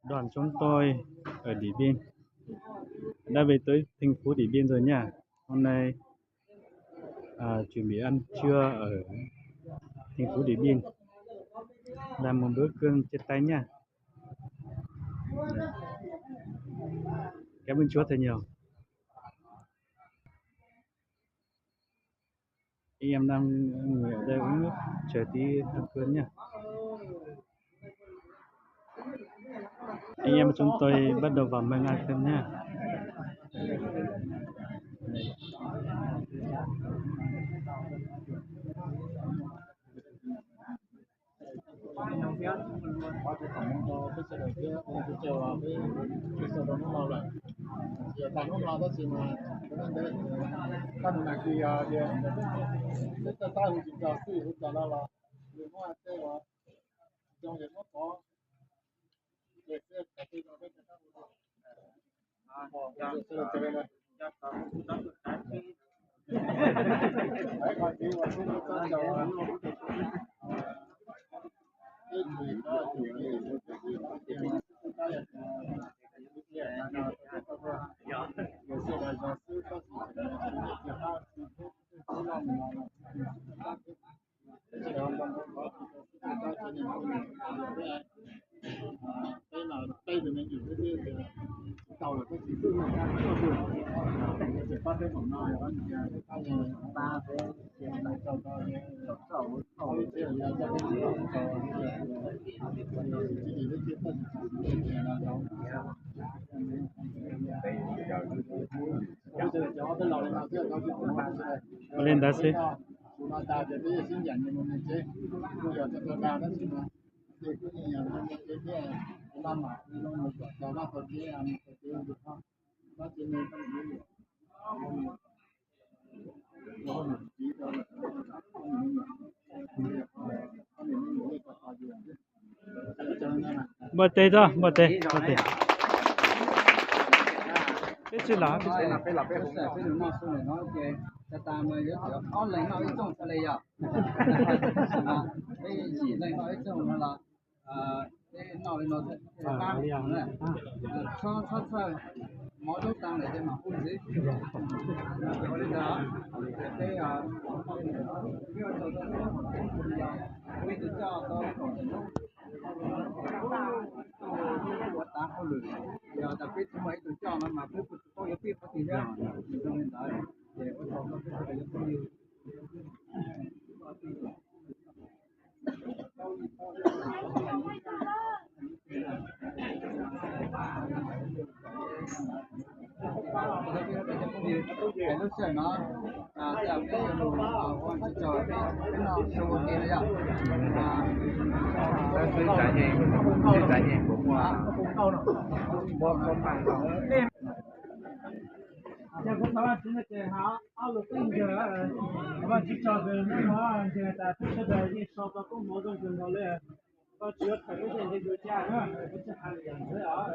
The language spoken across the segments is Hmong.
Đoàn chúng tôi ở Điện Biên đã về tới thành phố Điện Biên rồi nha. Hôm nay à, chuẩn bị ăn trưa ở thành phố Điện Biên. Làm một bữa cơm chia tay nha. Cảm ơn Chúa thật nhiều. Anh em đang ngồi ở đây uống nước, chờ tí ăn cơm nha. Anh em chúng tôi bắt đầu vào mâm ăn cơm nha. Ua li ntawd xwb. Npaj teg tso, npaj teg, npaj teg. Peb tsis lam, peb tsis lam. Peb noj xwb no ces tas tas mas yuav tsum ob leeg noj ib txooj txhaj le yom. Peb yim leej noj ib txooj no los peb noj li no qab, txhob txhob txhawj, mov dub tas lawm ces mam hu ntxiv. Ua li ntawd, peb ua ib tug coj tau kaum hnub ua tav hauj lwm, yog tas peb tsis muaj ib tug coj no mas peb kuj tsis paub yuav pib qhov twg thiab. Zoo li ntawd ces ua tsaug rau peb sawv daws cov phooj ywg. Lub sij hawm no, peb yuav lug ua tsaug peb noj su ua ke no yom. Ces kuv thov Vajtswv no ces hab ob lus peb nkawg, Vajtswv tsaug kawg no, ntshe tas peb sawv daws yeej sau tau koob hmoov zoo kawg nkaus li. Koj tsis yuav tham peb tej ntshe yuav caj na, peb tsis hais lus yam ntxwv os.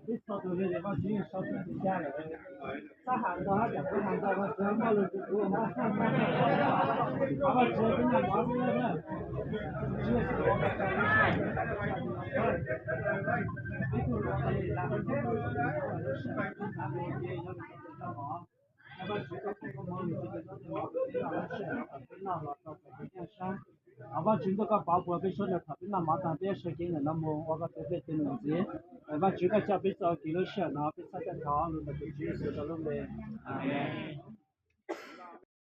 Peb txhua tus li ces Vajtswv yeej sau tau tus caj lawm. Xab ham ntau hab cam kuv ham ntau Vajtswv muaj lus rau kuv na. Thov Vajtswv peb noj mov xwb na. Peb tug no ces lam Vajtswv koj foom koob hmoov rau peb noj los tau peb noj los tau peb noj sab. Thov Vajtswv ntuj koj pov puas peb suav dlawg thaum peb noj mov tag peb yuav sawv cev ntawm no mus ua koj tes pej tes num ntxiv. Vajtswv koj coj peb txoj kev lub sij hawm no peb txhaj coj thov lus ntawm tus Tswv Yexus rau lub npe. Amees.